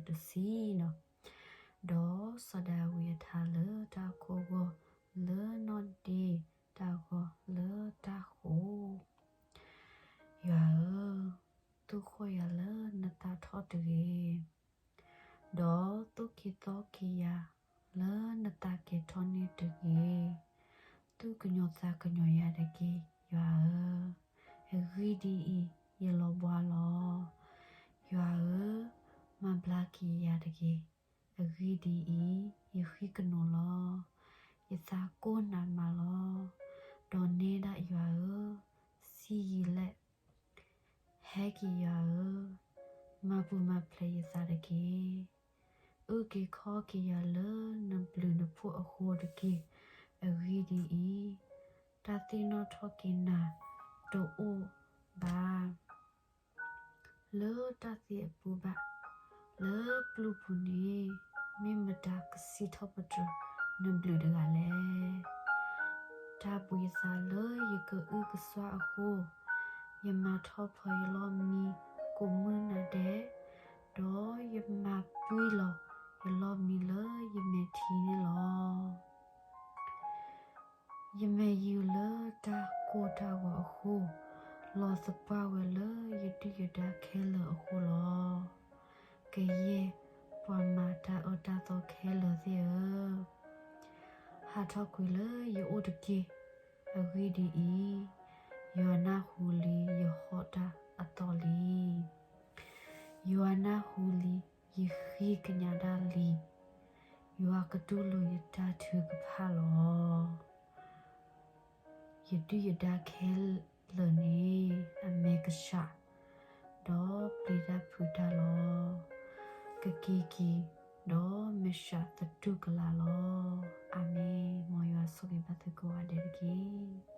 တဆံနီၤ. ဒီးစီၤဒၤဝံးအထါလၢတၢ်အခိၣ်အဂီၢ်, လၢနီၢ်ဒ့ၣ်တၢ်ဂီၤလၢတၢ်ဃိး. ယွၤဧၢ, သူၣ်ဃီၣ်ယၤလၢနသးထီၣ်တဂ့ၤ, ဒီးသူၣ်က့ၤသီက့ၤယၤလၢနသးကဲၤထီၣ်န့ၢ်တဂ့ၤ, သူၣ်ကညီၤသးကညီၤယၤတက့ၢ်, ယွၤဧၢ, အဂ့ၢ်ဒ်အံၤ, ယလီၤဘှါလီၤ. ယွၤဧၢ, မၤဘျါက့ၤယၤတဂ့ၤ, အဂ့ၢ်ဒ်အံၤ, ယဃံကနိးလီၤ. ယသးကိၢ်နးမးလီၤ. ဒီးနဲဒၣ်ယွၤဧၢ, ဆံးယံာ်လဲၣ်. ဟဲက့ၤယွၤဧၢ, မၤပူၤမၤဖျဲးယသးတက့ၢ်. အုၣ်က့ၤခီၣ်က့ၤယၤလၢနဘျုးနဖှိၣ်အဃိတက့ၢ်. အဂ့ၢ်ဒ်အံၤ, တၢ်သ့ၣ်နီၣ်ထီၣ်က့ၤနၤတအိၣ်ဘၣ် လၢတၢ်သ့အပူၤဘၣ်, လၢပျုၤပူၤန့ၣ် မ့ၢ်မတၤကစံးထီၣ်ပတြၢၤနဘျုးတဂၤလဲၣ်. တၢ်ဘှံးအသးလၢယကအုကစွါအဃိ, ယမၤထီၣ်ဖီယလီၢ်မံကိးမုၢ်နၤဒဲး, ဒီးယမၤပှံၢ်လီၤယလီၢ်မံလၢယမဲာ်ထံန့ၣ်လီၤ. ယမဲာ်ယိၤလၢတၢ်ကိၢ်တၢ်ဂီၤအဃိ, လီၤသပှၢ်ဝဲလၢယဒုၣ်ယဒါခဲလၢာ်အဃိလီၤ. ကယဲၢ်ပှၤမၤတၢ်အၢတၢ်သီခဲလၢာ်သ့ၣ်ဧၢ, ဟးထီၣ်ကွံာ်လၢယအိၣ်တက့ၢ်. အဂ့ၢ်ဒ်အံၤ, ယွၤနၢ်ဟူလံယဟီၣ်တၢ်အသီလံ. ယွၤနၢ်ဟူလံယဃ့ကညးတၢ်လံ. ယွၤကတူၢ်လိာ်ယတၢ်ထုကဖၣ်လီၤ. ယဒုၣ်ယဒါခဲလၢာ်န့ၣ် အမဲာ်ကဆှး, ဒီးပျံၤတၢ်ဖုးတၢ်လီၤ. ကက့ၤက့ၤ, ဒီးမဲာ်ဆှးသတူၢ်ကလာ်လီၤ. အၤမ့ၣ်. မ်ယွၤဆိၣ်ဂ့ၤဘၣ်သုကိးဂၤဒဲးတက့ၢ်.